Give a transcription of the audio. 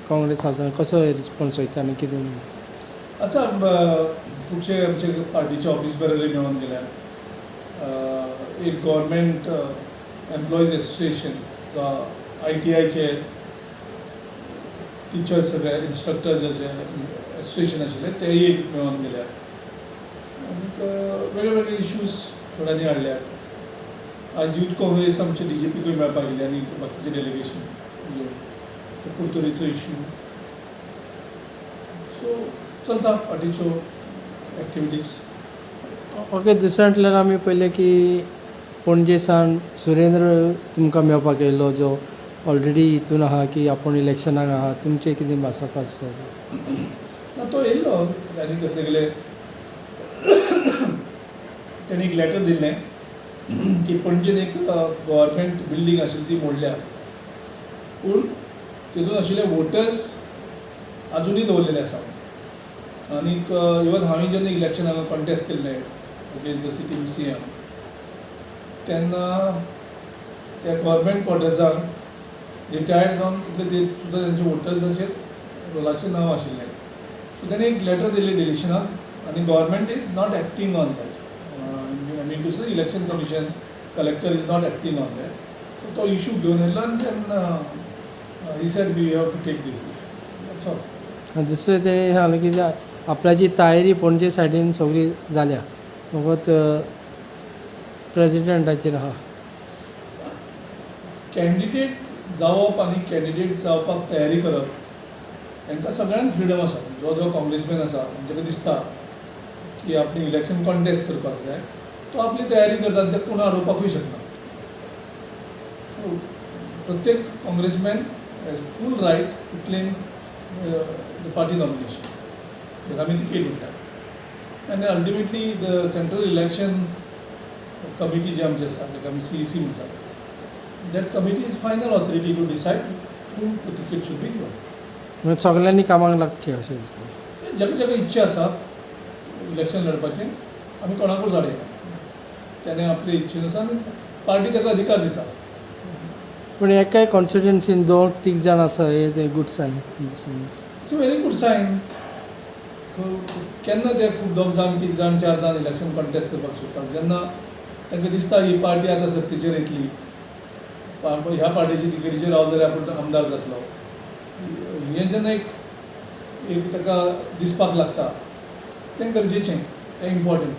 काँग्रेस हावसान कसो रिस्पॉन्स वयता आनी कितें? आसा, खुबशे आमचे पार्टीचे ऑफिस बेररूय मेळोन गेल्या. एक गव्हर्मेंट एम्प्लॉईज एसोसिएशन, जो आयटीआयचे टिचर्स, सगळे इन्स्ट्रक्टर्साचे एसोसिएशन आशिल्ले, तेय एक मेळोन गेल्या. आनीक वेगळे वेगळे इश्यूज थोड्यांनी हाडल्यात. आयज यूथ काँग्रेस आमचे डीजीपीकूय मेळपाक गेली आनी बाकीचे डेलिगेशन घेवन, ते कुडतरीचो इश्यू. सो चलता पार्टीच्यो एक्टिविटीज. ओके, दुसरें म्हटल्यार आमी पळयलें की पणजे सावन सुरेंद्र तुमकां मेळपाक येयल्लो, जो ऑलरेडी हितून आहा की आपूण इलेक्शनाक आहा. तुमचें कितें भासाभास जाता? ना, तो येयल्लो आनी कसले गेले, तेणी एक लेटर दिल्लें की पणजेन एक गव्हर्मेंट बिल्डींग आशिल्ली ती मोडल्या, पूण तितून आशिल्ले वोटर्स आजुनूय दवरलेले आसा. आनीक इवन हांवें जेन्ना इलेक्शन हांगा कॉन्टेस्ट केल्लें against the sitting CM, तेन्ना त्या गव्हर्मेंट क्वॉर्टर्साक रिटायर्ड जावन कितले ते सुद्दां तेंचे वोटर्साचेर रोलाचें नांव आशिल्लें. सो तेणी एक लेटर दिली डिलिशनाक आनी government is not acting on that, I mean to say Election Commission, collector is not acting on that. So तो इशू घेवन येयलो आनी तेन्ना he said we have to take this issue, that's all. आनी दुसरें तेणी सांगलें की आपल्याची तयारी पणजे सायडीन सगळी जाल्या, फकत प्रेजिडेंटाचेर आहा. कॅन्डिडेट जावप आनी कॅन्डिडेट जावपाक तयारी करप, तांकां सगळ्यांक फ्रिडम आसा. जो जो काँग्रेसमॅन आसा, तांकां दिसता की आपणे इलेक्शन कॉन्टेस्ट करपाक जाय, तो आपली तयारी करता आनी ते कोण आडोवपाकूय शकना. सो प्रत्येक Congressman has full right to claim the party nomination, ताका आमी तिकेट म्हणटात. आनी ultimately the Central Election Committee जे आमचे आसा, ताका आमी सीईसी म्हणटात, that committee is final authority to decide whom the ticket should be given. म्हणजे सगल्यांनी कामाक लागचें अशें दिसता. जाका जाका इच्छा आसा इलेक्शन लढपाचें, आमी कोणाकूच आडयना. तेणें आपले इच्छेनुसार, पार्टी ताका अधिकार दिता. पूण एकाय कॉन्स्टिट्युएन्सीन दोन तीग जाण आसा, हे गूड सायन दिसना? It's a very good sign. केन्ना ते खूब दोग जाण, तीग जाण, चार जाण इलेक्शन कॉन्टेस्ट करपाक सोदतात? जेन्ना तांकां दिसता ही पार्टी आतां सत्तेचेर येतली, ह्या पार्टीचे तिकेटीचेर रावलो जाल्यार आपूण आमदार जातलो, हें जेन्ना एक एक ताका दिसपाक लागता, तें गरजेचें, तें इम्पॉर्टंट.